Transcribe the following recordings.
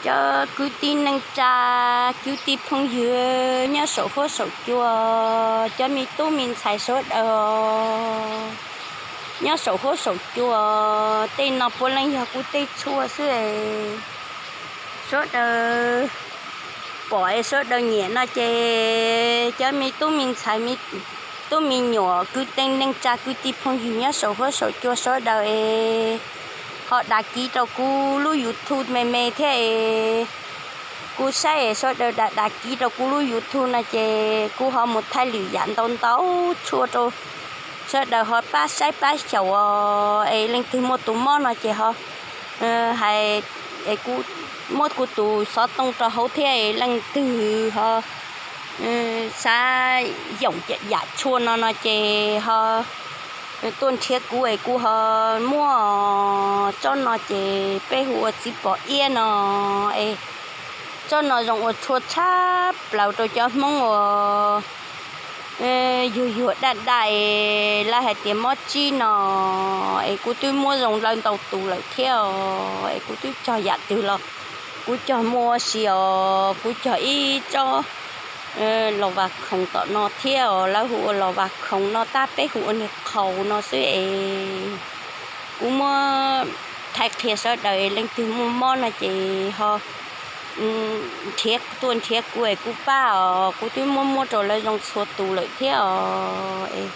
Cov kwv tij neej tsa, kwv tij phooj ywg nyob saum huab saum cua, cov me tub me ntxhais sawv daws nyob saum huab saum cua, tej no puav leej yog kuv tej tshuaj xwb. Sawv daws pom es sawv daws nyiam no ces cov me tub me ntxhais, tub me nyuam, kwv tij neej tsa, kwv tij phooj ywg nyob saum huab saum cua sawv daws es ho dag kiv rau kuv lub YouTube me me thiab es kuv saib es sawv daws dag dag kiv rau kuv lub YouTube no ces kuv ho mus thaij lwm yam ntau ntau tshuaj rau sawv daws ho pab saib pab xyaum os. Es leej twg muaj tus mob no ces ho hais es kuv muab kuv tus xov tooj rau hauv thiab es leej twg ho xav yoom yam tshuaj no no ces ho tuaj nrhiav kuv es kuv ho muab. Tsob no ces peb hu ua txiv pom iab no es tsob no zoo ua tshuaj tshaj plaws rau cov Hmoob uas yuag yuag daj daj es lawv hais tias mob tsib no es kuv twb muab zoo lawv ntau tus lawm thiab os. Es kuv twb cog yam twg los kuv cog muaj ua si os. Kuv cog ib tsob los vas khoom tom no thiab os, lawv hu ua los vas khoom no tab peb hu ua niag qhaus no xwb es kuv muab thaij qhia sawv daws es leej twg muaj mob no ces ho nrhiav, tuaj nrhiav kuv es kuv pab os. Kuv twb muab muab rau lawv zoo txhua tus lawm thiab os.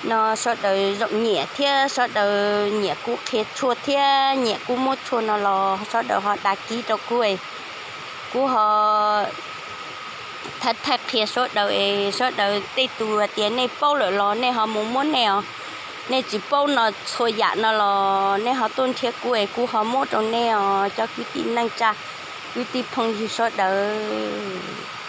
No sawv daws zoo nyiam thiab sawv daws nyiam kuv qhia tshuaj thiab nyiam kuv muab tshuaj no los sawv daws ho dag kiv rau kuv es kuv ho thaij thaij qhia sawv daws es sawv daws tej tus hais tias nej paub lawm los nej ho mus muab nej os. Nej tsis paub no txhua yam no los nej ho tuaj nrhiav kuv es kuv ho muab rau nej os cov kwv tij neej tsa, kwv tij phooj ywg sawv daws.